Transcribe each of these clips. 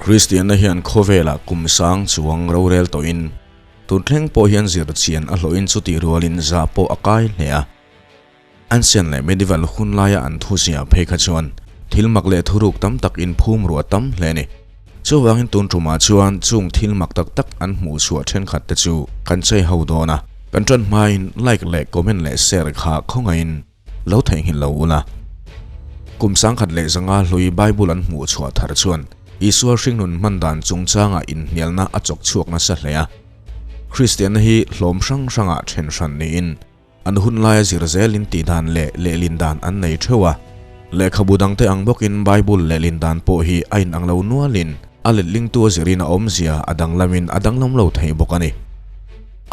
Kristianna hian khawvelah kum sang chuang rorel tawhin tun thleng pawh hian zir chian a hlawhin chutih rualin zah pawh a kai hle a. Ancient leh Medieval hun laia an thuzia phei kha chuan thil mak leh thuruk tam tak inphum ruah tam hle a ni. Chuvangin tun tumah chuan chung thil mak tak tak an hmuh chhuah thenkhat te chu kan chei ho dawn a, kan tan hmain like leh comment leh share kha khawngaihin lo theihnghilh lo ula. Kum 1500 hlui Bible an hmuh chhuah thar chuan Isua hringnun hman dan chungchangah inhnialna a chawk chhuak nasa hle a. Kristianna hi hlawm hrang hrangah then hran niin An hun laia zir zelin tih dan leh lehlin dan an nei theuh a. Lehkhabu dangte ang bawkin Bible lehlin dan pawh hi a inang lo nualin a letlingtu a zirin a awmzia a danglamin a danglam lo thei bawk a ni.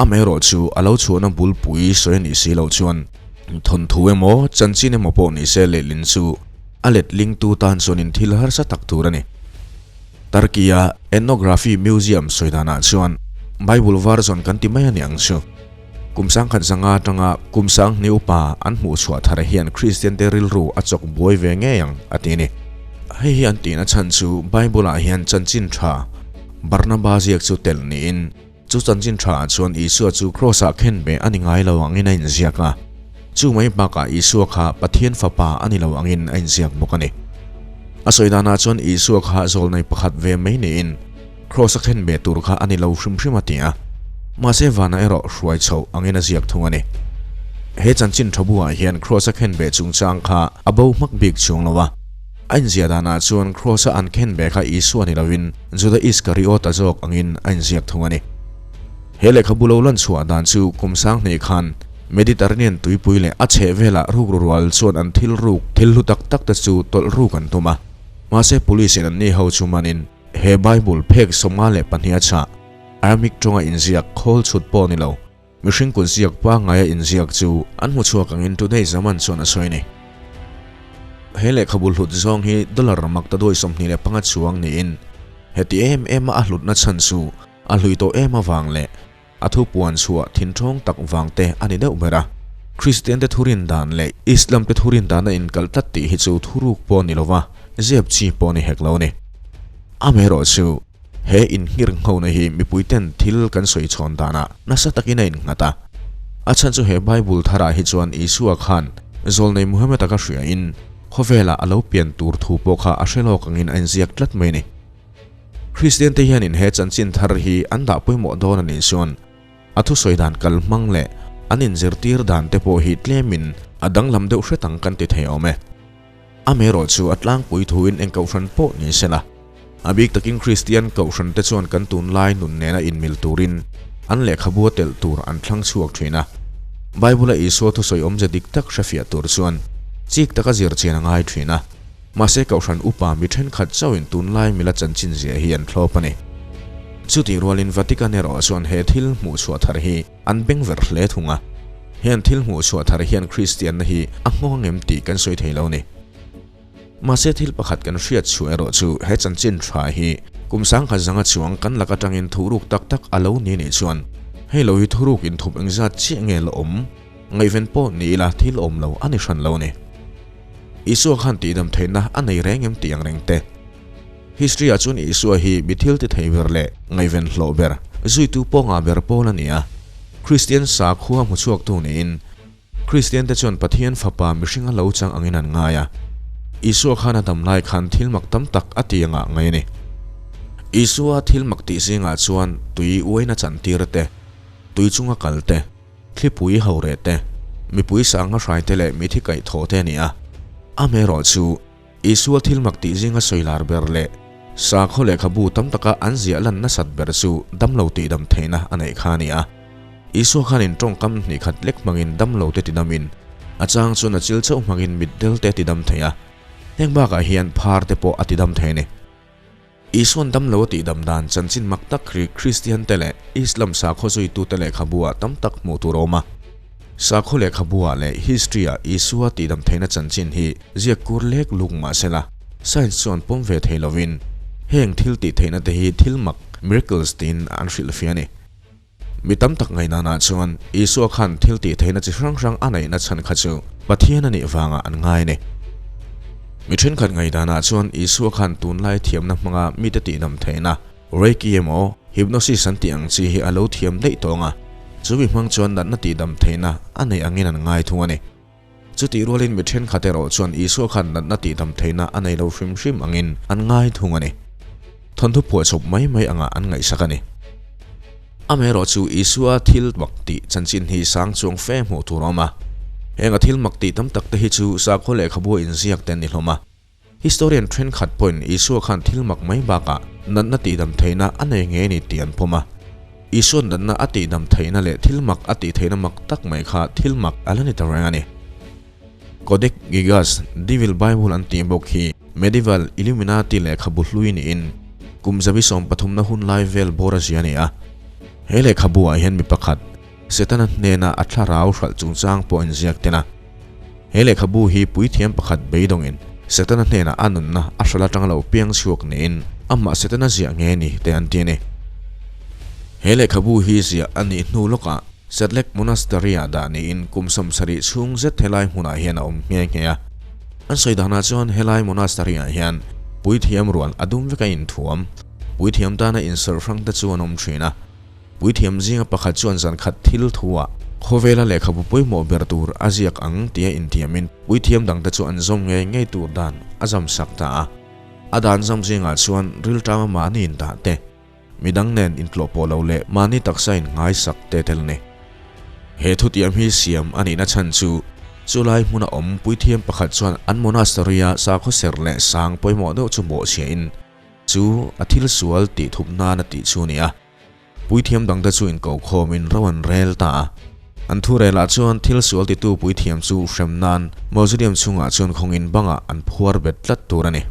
Amaherawhchu a lo chhuahna bulpui sawi a nih si loh chuan thawnthu emaw chanchin emaw pawh ni se lehlin chu a letlingtu tan chuanin thil harsa tak tur a ni. Turkey-a Ethnography Museum sawi danah chuan Bible version kan ti mai a ni ang chu. Kum 1500 atanga kum 2000 upa an hmuh chhuah thar hian Kristiante rilru a chawk buai ve ngei ang, a ti a ni. Hei hi an tihna chhan chu Bible-ah hian chanchin tha Barnaba ziak chu telh niin chu chanchin thaah chuan Isua chu Kraws-ah khen ve a ni ngai lo angin a inziak a. Chu mai bakah Isua kha Pathian Fapa a ni lo angin a inziak bawk a ni. A sawi danah chuan Isua kha zawlnei pakhat ve mai niin Kraws a khen ve tur kha a ni lo hrim hrim a ti a, mahse vana erawh hruai chhoh angin a ziak thung a ni. He chanchin tha buah hian Kraws a khen ve chungchang kha a bo hmak bik chuang lo a, a inziah danah chuan Kraws a an khen ve kha Isua ni lovin Juda Iskariota zawk angin a inziak thung a ni. He lehkhabu lo lan chhuah dan chu kum 2000 khan Mediterranean tuipui leh a chhehvelah rukru rual chuan an thil ruk thil hlu tak tak te chu tawlh ruk an tum a, mahse police in anni ho chu manin He Bible phek 52 a chah, Aramaic tawnga inziak khawl chhut pawh ni lo, mihring kut ziak pangngaia inziak chu an hmu chhuak angin Today Zaman chuan a sawi a ni. He lehkhabu hlut zawng hi dollar mak ta duai 25 chuang niin heti em ema a hlutna chhan chu a hlui tawh em avang leh a thu puan chhuah thinthawng tak vang te a ni deuh ber a. Kristian te thurin dan leh Islam te thurin dana inkal tlat tih hi chu thuruk pawh ni lova zep chi pawh ni hek lo a ni. Amaherawh chu he inhngir nghona hi mipui ten thil kan sawi chhawn danah nasa takin a innghat a. A chhan chu he Bible tharah hi chuan Isua khan Zawlnei Muhammad-a ka hriain khawvelah a lo pian tur thu pawh kha a hre lawk angin a inziak tlat mai a ni. Kristiante hianin he chanchin thar hi an dah pawimawh dawn a nih chuan a thusawi dan kal hmang leh an inzirtir dan te pawh hi tlemin a danglam deuh hret ang kan ti thei awm e. Amaherawh chu a tlangpui thuin eng kohhran pawh ni sela, a bik takin Kristian kohhran te chuan kan tunlai nun nena inmil turin an lehkhabu a telh tur an thlang chhuak thin a. Bible-a Isua thusawi awmze dik tak hrefiah tur chuan chik taka zir chian a ngai thin a. Mahse Kohhran upa mi thenkhat chauhin tunlai mila chanchin zia hi an thlawp a ni. Chutih rualin Vatican erawh chuan he thil hmuh chhuah thar hi an beng ver hle thung a. Heng thil hmuh chhuah thar hian Kristianna hi a nghawng angem tih kan sawi thei lo a ni. Mahse thil pakhat kan hriat chhuah erawh chu he chanchin tha hi kum 1500 chuang kan lak atangin thuruk tak tak a lo ni nih chuan hei lo hi thuruk inthup engzat chiah nge la awm? Ngaihven pawh ni ila thil awm lo a ni hran lo a ni. Isua khan tihdam theihna a nei reng em tih ang reng te. History ah chuan Isua hi mi thil ti thei ber leh ngaihven hlawh ber, zuitu pawh ngah ber pawl a ni a. Kristian sakhua hmu chhuaktu niin Kristian te chuan Pathian fapa mihringa lo chang angin an ngai a. Isua khan a dam lai khan thil mak tam tak a ti angah ngai a ni. Isua thil mak tih zingah chuan tui uaina chantir te, tui chunga kal te, Thlipui ho reh te, mipui sanga hrai te leh mithi kaih thaw te a ni a. Amaherawh chu, Isua thil mak tih zinga sawi lar ber leh sakhaw lehkhabu tam taka an ziah lan nasat ber chu damlo tihdam theihna a neih kha a ni a. Isua khanin tawngkam hnih khat lek hmangin damlo te tidamin, a chang chuan a chil chauh hmangin mitdel te tidam thei a. Heng bakah hian phar te pawh a tidam thei a ni. Isuan damlo a tihdam dan chanchin mak tak ri Kristian te leh Islam sakhaw zuitute lehkhabu-ah tam tak hmuh tur a awm a. Sakhaw lehkhabu-ah leh history-ah Isua tihdam theihna chanchin hi ziak kur lek luk mah sela, science chuan pawm ve thei lovin heng thil tih theihna te hi thil mak, miracles, tiin an hrilhfiah a ni. Mi tam tak ngaihdanah chuan Isua khan thil tih theihna chi hrang hrang a neihna chhan kha chu Pathian a nih vangah an ngai a ni. Mi thenkhat ngaihdanah chuan Isua khan tunlai thiamna hmanga mite tihdam theihna, Reiki emaw, Hypnosis an tih ang chi hi a lo thiam daih tawng a, chumi hmang chuan natna tihdam theihna a neih angin an ngai thung a ni. Chutih rualin mi thenkhat erawh chuan Isua khan natna tihdam theihna a nei lo hrim hrim angin an ngai thung a ni. Thawnthu phuahchawp mai mai angah an ngaihsak a ni. Amaherawh chu Isua thil mak tih chanchin hi sang chuang fe hmuh tur a awm a. Heng a thil mak tih tam tak te hi chu sakhaw lehkhabu a inziak te an ni hlawm a. Historian thenkhat pawhin Isua khan thil mak mai bakah natna tihdam theihna a nei ngei a ni tih an pawm a. Isua'n natna a tihdam theihna leh thil mak a tih theihna mak tak mai kha thil mak a la ni ta reng a ni. Codex Gigas, Devil Bible an tih bawk hi Medieval Illuminati lehkhabu hlui niin kum zabi sawmpathumna hun lai vel bawr a zia a ni a. He lehkhabu ah hian mi pakhat, Setana hnena a thlarau hralh chungchang pawh a inziak tel a. He lehkhabu hi puithiam pakhat beidawngin Setana hnenah a nunna a hralh atanga lo piang chhuak niin amah Setana ziah nge ni te an ti a ni. He lehkhabu hi ziah a nih hnu lawkah Sedlec Monastery-ah dah niin kum 70 chhung zet helai hmunah hian a awm nghe nghe a. An sawi danah chuan helai monastery-ah hian puithiam rual a dum vek a inthuam, puithiam tana insawrh hrang te chu an awm thin a. Puithiam zinga pakhat chuan zan khat thil thu-ah khawvela lehkhabu pawimawh ber tur a ziak ang tia intiamin puithiam dangte chu an zawm ngei ngei tur dan a zam sak ta a. A dan zam zingah chuan rilṭama mahni indah te, midang nen intlawh pawh lo leh mahni taksa in nghaisak te tel ni. He thutiam hi siam a nihna chhan chu chulai hmuna awm puithiam pakhat chuan an monastery-a sakhaw serh leh sang pawimawh deuh chu bawhchhiahin chu a thil sual tih thup nan a tih chu a ni a. Puithiam dangte chu inkokhawmin ro an rel ta a. An thu relah chuan thil sual titu puithiam chu hrem nan mausoleum chhungah chuan khawngin bangah an phuar bet tlat tur a ni.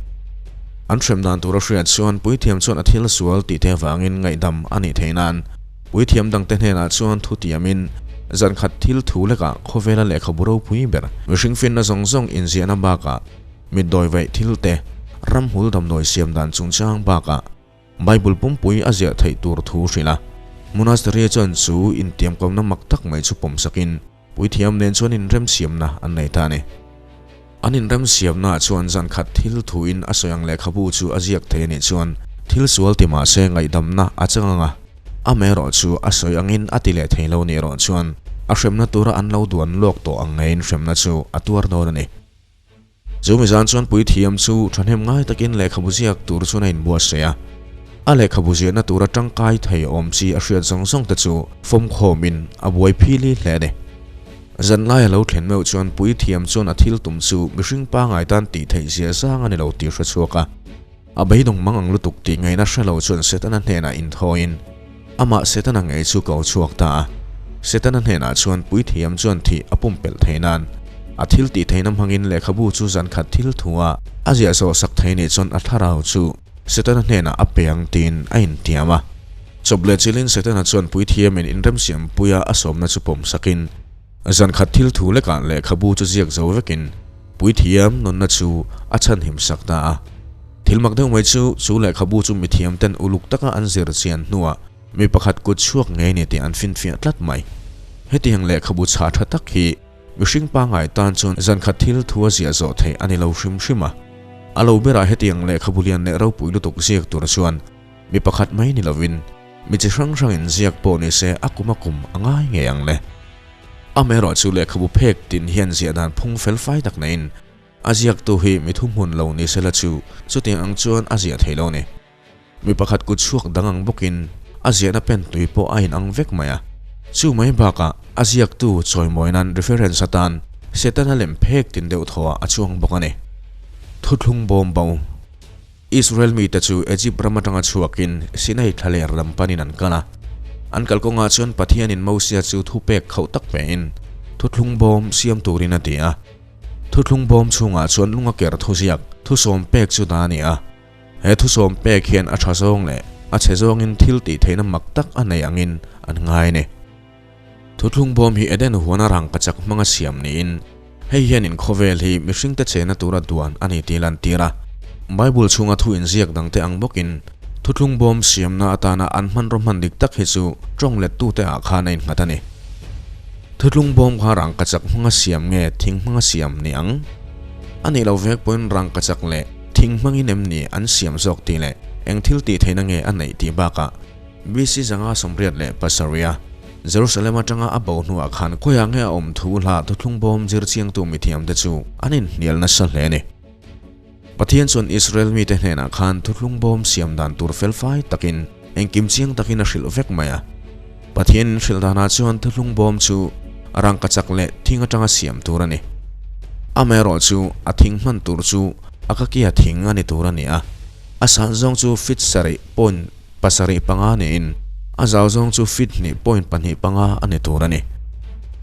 An hrem dan tur a hriat chuan puithiam chuan a thil sual tihte avangin ngaihdam a nih theih nan puithiam dangte hnenah chuan thu tiamin zan khat thil thu lekah khawvela lehkhabu ropui ber mihring finna zawng zawng inziahna bakah mitdawi vaih thilte ramhmul damdawi siam dan chungchang bakah Bible pumpui a ziah theih tur thu hrilh a. Monastery chuan chu intiamkawmna mak tak mai chu pawmsakin puithiam nen chuan inremsiamna an nei ta a ni. An inremsiamnaah chuan zan khat thil thuin a sawi ang lehkhabu chu a ziak thei a nih chuan thil sual ti mah se ngaihdamna a chang ang a, amaherawh chu a sawi angin a ti leh thei lo nih erawh chuan a hremna tura an lo duan lawk tawh ang ngeiin hremna chu a tuar dawn a ni. Chu mizan chuan puithiam chu thahnem ngai takin lehkhabu ziak tur chuan a inbuatsaih a. A lehkhabu ziahna tura tangkai thei awm chi a hriat zawng zawng te chu fawmkhawmin a buai phili hle a ni. Zanlai a lo thlen meuh chuan puithiam chuan a thil tum chu mihring pangai tan tih theih zia zang a ni lo tih hre chhuak a. A beidawng mang ang lutuk tih ngaihna hre lo chuan Setana hnenah inthawiin amah Setana ngei chu ko chhuak ta a. Setana hnenah chuan puithiam chuan thih a pumpelh thei nan a thil tih theihna hmangin lehkhabu chu zan khat thil thua a ziah zawh sak thei nih chuan a thlarau chu Setana hnenah a pe ang tiin a intiam a. Chawp leh chilhin Setana chuan puithiamin inremsiampuia a sawmna chu pawm sakin Zan khat thil thu lekah lehkhabu chu ziak zo vekin puithiam nunna chu a chhanhim sak ta a. Thil mak deuh mai chu, chu lehkhabu chu mithiam ten uluk taka an zir chian hnuah mi pakhat kut chhuak ngei ni tih an finfiah tlat mai. Hetiang lehkhabu chhah tha tak hi mihring pangngai tan chuan zan khat thil thu a ziah zawh theih a ni lo hrim hrim a. A lo berah hetiang lehkhabu lian leh ropui lutuk ziak tur chuan Mi pakhat mai ni lovin mi chi hrang hrangin ziak pawh ni se a kum a kum a ngai ngei ang le. Amaherawh chu lehkhabu phek tin hian ziah dan phung fel fai tak naiin a ziaktu hi mi thuhmun lo ni sela chu chutiang ang chuan a ziah thei lo ni. Mi pakhat kut chhuak dang ang bawkin a ziahna pen tui pawh a inang vek mai a. Chu mai bakah a ziaktu chawimawi nan reference atan Setana lem phek tin deuh thawhah a chuang bawk a ni. Thuthlung bawm bo. Israel mite chu Egypt ram atanga chhuakin Sinai thlaler lam panin an kal a. An kalkawngah chuan Pathianin Mosia chu thupek khauh tak pein thuthlung bawm siam turin a ti a. Thuthlung bawm chhungah chuan lunga ker thuziak thusawm pek chu dah a ni a. He thusawm pek hian a tha zawng leh a chhe zawngin thil tih theihna mak tak a nei angin an ngai a ni. Thuthlung bawm hi Eden huana rangkachak hmanga siam niin, hei hianin khawvel hi mihringte chena tura duan a ni tih lantir a. Bible chhunga thu inziak dangte ang bawkin, thuthlung bawm siamna atana an hmanraw hman dik tak hi chu tawng lettute ah khan a innghat a ni. Thuthlung bawm kha rangkachak hmanga siam nge thing hmanga siam ni ang? A nih loh vek pawhin rangkachak leh thing hmangin em ni an siam zawk tih leh eng thil tih theihna nge a neih tih bakah BC 587 a Jerusalem atanga a bo hnuah khan khawiah nge a awm thu hla thuthlung bawm zir chiangtu mithiamte chu an inhnial nasa hle a ni. Pathian chuan Israel mite hnenah khan thuthlung bawm siam dan tur felfai takin engkim chiang takin a hrilh vek mai a. Pathian in hrilh danah chuan thuthlung bawm chu rangkachak leh thing atanga siam tur a ni. Amaherawh chu a thing hman tur chu a kakia thing a ni tur a ni a. A san zawng chu feet sarih point 75 niin a zau zawng chu feet hnih point 2.5 a ni tur a ni.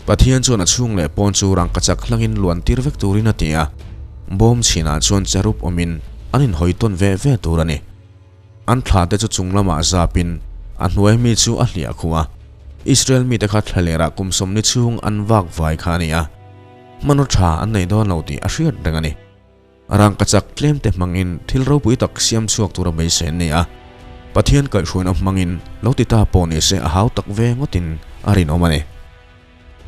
Pathian chuan a chhung leh pawn chu rangkachak hlangin luan tir vek turin a ti a, bawm chhinah chuan cherub awmin an inhawi tawn ve ve tur a ni. An thla te chu chung lamah zapin a hnuai mi chu a hliah khuh a, Israel mite kha thlalerah kum sawmni chhung an vak vai kha a ni a, hmanraw tha an nei dawn lo tih a hriat reng a ni. Rangkachak tlemte hmangin thil ropui tak siam chhuak tura beisei an ni a, Pathian kaihhruaina hmangin lo ti ta pawh ni se a hau tak ve ngawtin a rinawm a ni.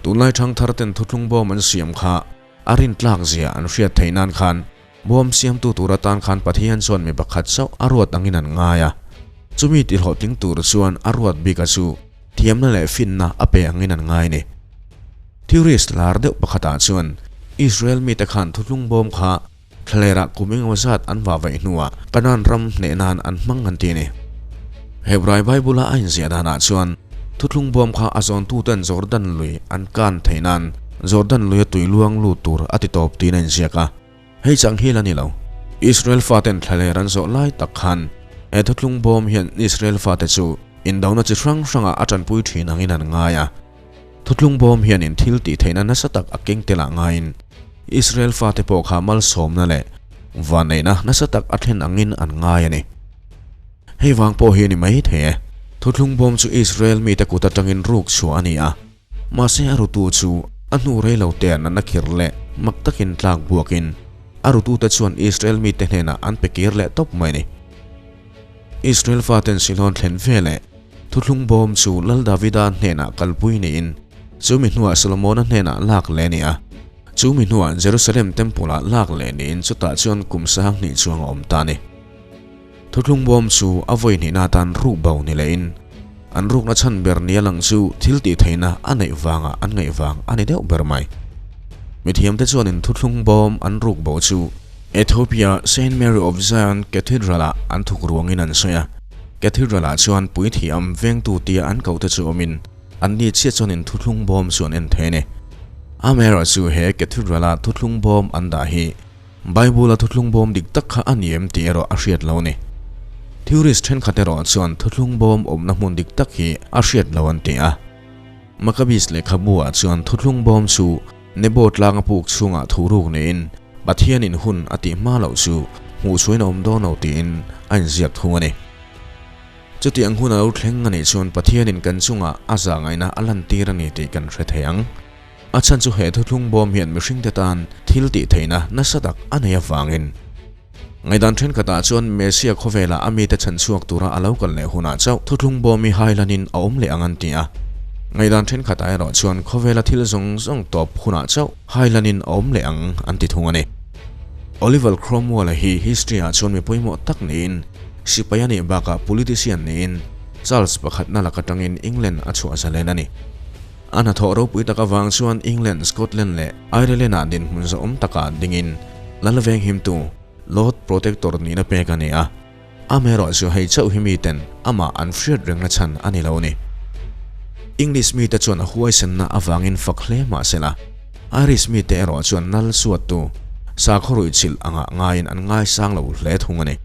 Tunlai thangthar ten thuthlung bawm an siam kha a rintlak zia an hriat theih nan khan bawm siamtu tur atan khan Pathian chuan mi pakhat chauh a ruat angin an ngai a, chumi tihlawhtling tur chuan a ruat bika chu thiamna leh finna a pe angin an ngai a ni. Theorist lar deuh pakhatah chuan Israel mite khan thuthlung bawm kha thlalerah kum engemaw zat an vah vaih hnuah Kanaan ram hneh nan an hmang an ti a ni. Hebrai Bible-a a inziah danah chuan thuthlung bawm kha a zawntuten Jordan lui an kan theih nan Jordan luia tui luang lut tur a ti tawp tiin a inziak a. Hei chang hi la ni lo. Israel faten thlaler an zawh lai tak khan he thuthlung bawm hian Israel fate chu indona chi hrang hrangah a tanpui thin angin an ngai a. Thuthlung bawm hianin thil tih theihna nasa tak a keng tel ah ngaiin Israel fate pawh kha malsawmna leh vanneihna nasa tak a thlen angin an ngai a ni. Hei vang pawh hi a ni mai thei e. Thuthlung bawm chu Israel mite kut atangin ruk chhuah a ni a, mahse a rutu chu a hnu rei lo te ah natna khir leh mak takin tlak buakin a rutute chuan Israel mite hnenah an pe kir leh tawp mai a ni. Israel faten Silon thlen veleh Thuthlung bawm chu Lal Davida hnenah kalpui niin chu mi hnuah Solomona hnenah lak leh a ni a. Chu mi hnuah Jerusalem Temple-ah lak leh niin chutah chuan kum 2000 chuang a awm ta a ni. Thuthlung bawm chu a vawi hnihna atan ruk bo ni lehin an rukna chhan ber nia lang chu thil tih theihna a neih vangah an ngaih vang a ni deuh ber mai. Mithiamte chuanin thuthlung bawm an ruk bo chu Ethiopia Saint Mary of Zion Cathedral-ah an thuk ruangin an sawi a. Cathedral-ah chuan puithiam vengtu tia an kohte chu awmin an ni chiah chuanin thuthlung bawm chu an en thei a ni. Amaherawhchu he Cathedral-a thuthlung bawm an dah hi Bible-a thuthlung bawm dik tak kha a ni em tih erawh a hriat lo a ni. Theorist thenkhat erawh chuan thuthlung bawm awmna hmun dik tak hi a hriat lo an ti a. Maccabees lehkhabu-ah chuan thuthlung bawm chu Nebo tlanga puk chhungah thu ruk niin Pathianin hun a tih hma loh chu hmuh chhuain a awm dawn lo tiin a inziak thung a ni. Chutiang hun a lo thleng a nih chuan Pathianin kan chungah a zahngaihna a lantir a ni tih kan hre thei ang. A chhan chu he thuthlung bawm hian mihringte tan thil tih theihna nasa tak a nei avangin. Ngaihdan thenkhatah chuan Messia khawvelah a mite chhan chhuak tura a lo kal leh hunah chauh thuthlung bawm i hailanin a awm leh ang an ti a. Ngaihdan thenkhatah erawh chuan khawvela thil zawng zawng tawp hunah chauh hailanin a awm leh ang an ti thung a ni. Oliver Cromwell-a hi history-ah chuan mi pawimawh tak niin sipai a nih bakah politician niin Charles pakhatna lak atangin England a chhuah zalen a ni. A hnathawh ropui tak avang chuan England, Scotland leh Ireland-ah dinhmun zahawm takah dingin Lal venghimtu, Lord Protector nihna pek a ni a. Amaherawhchu hei chauh hi miten amah an hriat rengna chhan a ni lo a ni. English mite chuan a huaisenna avangin fak hle mah sela, Irish mite erawh chuan nal suattu, sakhaw ruihchilh angah ngaiin an ngaisang lo hle thung a ni.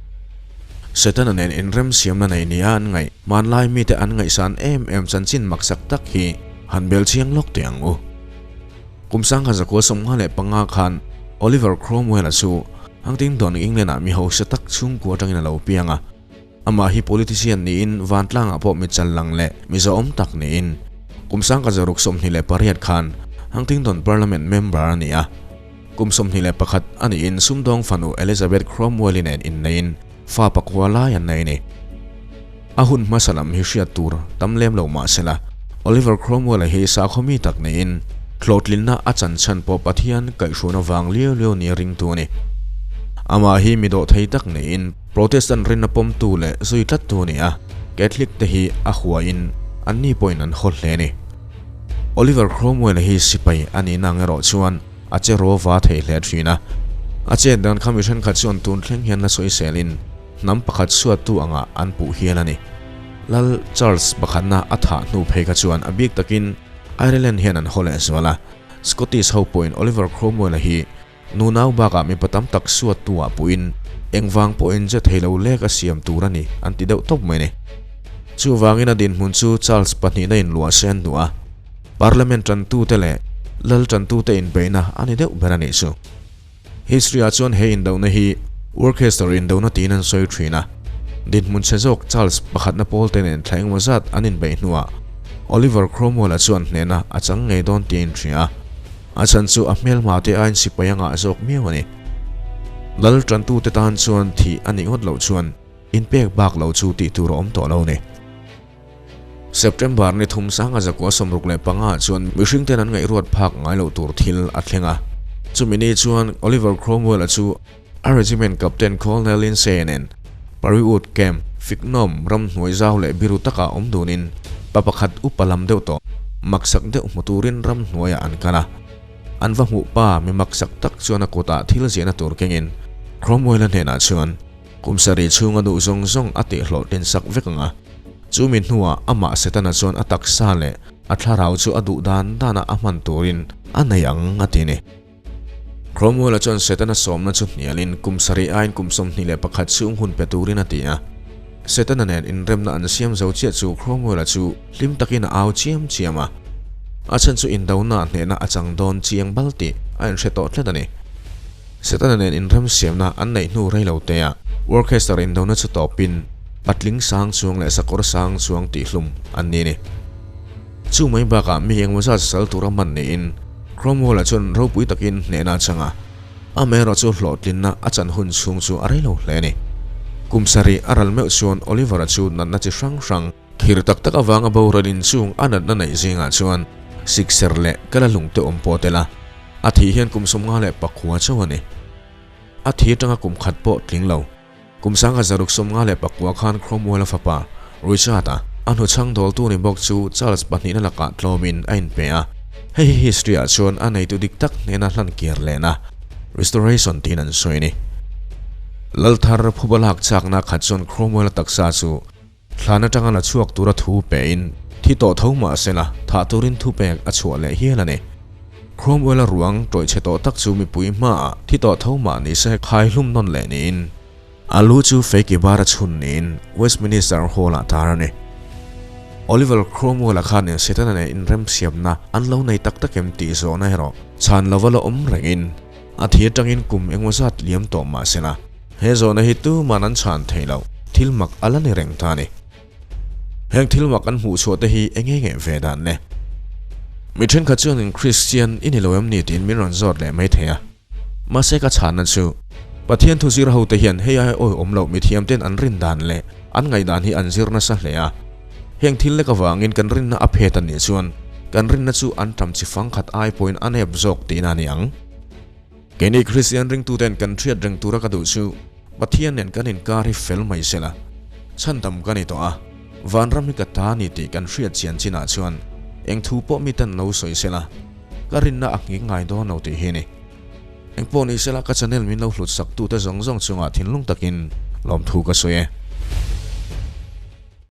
Setana nen inremsiamna nei nia an ngaih, hmanlai mite an ngaihsan em em chanchin maksak tak hi han bel chiang lawk teh ang u. Kum 1955 khan Oliver Cromwell-a chu Huntingdon, England-ah mi hausa tak chhungkua atangin a lo piang a. Amah hi politician niin vantlangah pawh mi challang leh mi zahawm tak niin kum 1628 khan Huntingdon Parliament member a ni a. Kum 21 a niin sumdawng fanu Elizabeth Cromwell-i nen inneiin fa pakua lai an nei a ni. A hun hmasa lam hi hriat tur tam lem lo mah sela, Oliver Cromwell-a hi sakhaw mi tak niin Hlawhtlinna a chan chhan pawh Pathian kaihhruan avang liau liau nia ringtu a ni. Amah hi mi dawhthei tak niin Protestant rinna pawmtu leh zui tlattu a ni a, Catholic te hi a huain anni pawhin an haw hle a ni. Oliver Cromwell-a hi sipai a nihna ang erawh chuan a che rawva thei hle thin a. A chet dan kha mi thenkhat chuan tun thleng hian la sawiselin hnam pakhat suattu angah an puh hial a ni. Lal Charles pakhatna a thah hnu phei kha chuan a bik takin Ireland hian an haw leh zual a, Scottish ho pawhin Oliver Cromwell-a hi nunau bakah mipa tam tak suattu-ah puhin engvang pawhin che thei lo lek a siam tur a ni an ti deuh tawp mai a ni. Chuvangin a dinhmun chu Charles pahnihna in luah se an duh a, Parliament tantute leh Lal tantute inbeihna a ni deuh ber a nih chu. History-ah chuan he indona hi Worcester indona tiin an sawi thin a. Dinhmun chhe zawk Charles pakhatna pawlte nen thla engemaw zat an inbeih hnuah Oliver Cromwell-a chuan hnehna a chang ngei dawn tih a inhria a. A chhan chu a hmelhma te aiin sipai a ngah zawk miau a ni. Lal tantute tan chuan thih a nih ngawt loh chuan inpek bak lo chu tih tur a awm tawh lo a ni. September ni thum sanga zakua 65 ah chuan mihring ten an ngaihruat phak ngai loh tur thil a thleng a. Chumi ni chuan Oliver Cromwell-a chu a regiment captain Colonel Lindsay nen Pariwood Camp, Fiknawm ramhnuai zau leh biru takah awm dunin pa pakhat upa lam deuh tawh maksak deuh hmu turin ramhnuaiah an kal a. An va hmuh pa mi maksak tak chuan a kutah thil ziahna tur kengin Cromwell-a hnenah chuan, Kum sarih chhunga duh zawng zawng a tihhlawhtlin sak vek ang a. Chumi hnuah amah Setana chuan a taksa leh a thlarau chu a duh dan dana a hman turin a nei ang a ti a ni. Cromwell-a chuan Setana sawmna chu hnialin kum sarih aiin kum 21 chhung hun pe turin a ti a. Setana nen inremna an siam zo chiah chu Cromwell-a chu hlim takin a au chiam chiam a. A chhan chu indona hnehna a chang dawn chiang bal tih a inhre tawh tlat a ni. Setana nen inremsiamna an neih hnu rei lo te ah Worcester indona chu tawpin patling sang chuang leh sakawr sang chuang tihhlum an ni a ni. Chu mai bakah mi engmaw zat sal tura hman niin Cromwell-a chuan ropui takin hnehna a chang a, amaherawh chu hlawhtlinna a chan hun chhung chu a rei lo hle a ni. Kum sarih a ral meuh chuan Oliver-a chu natna chi hrang hrang, Thir tak tak avanga boral inchung a natna neih zingah chuan sikser leh kala lungte awm pawh tel a, a thih hian kum 54 chauh a ni. A thi atanga kum khat pawh tling lo. Kum 1659 khan Cromwell-a fapa Richard-a a hnuchhang dawltu ni bawk chu Charles pahnihna lakah tlawmin a inpe a, hei hi history-ah chuan a neitu dik tak hnena hlan kir lehna, restoration, tiin an sawi a ni. Lalthar phuba lak chakna khat chuan Cromwell-a taksa chu Thlan atanga la chhuak tura thu pein thi tawh tho mah sela thah turin thupek a chhuah leh hial a ni. Cromwell-a ruang tawih chhe tawh tak chu mipui hmaah thi tawh tho mah ni se khai hlum nawn leh niin a lu chu feiki bar a chhun niin Westminster Hall-ah tar a ni. Oliver Cromwell-a khanin Setana nen inremsiamna an lo nei tak tak em tih zawhna erawh chhan lova la awm rengin a thi atangin kum engmaw zat liam tawh mah sela He zawhna hi tuman an chhan thei lo, thil mak a la ni reng ta a ni. Heng thil mak an hmuh chhuah te hi eng nge nge ve dan le? Mi thenkhat chuanin Kristian i ni lo em ni tiin min rawn zawt leh mai thei a. Mahse ka chhanna chu, Pathian thu zir hote hian hei ai awi awm loh mithiam ten an rin dan leh an ngaihdan hi an zir nasa hle a. Heng thil lek avangin kan rinna a phet a nih chuan kan rinna chu an tam chi fangkhat ai pawhin a nep zawk tihna a ni ang. Keini Kristian ringtuten kan hriat reng tura ka duh chu Pathian nen kan inkar hi fel mai sela, chhandam ka ni tawh a, vanram hi ka ta ni tih kan hriat chian chinah chuan eng thu pawh miten lo sawi sela, ka rinna a nghing ngai dawn lo tih hi a ni. Engpawh ni sela ka channel min lo hlut sak tute zawng zawng chungah thinlung takin lawmthu ka sawi e.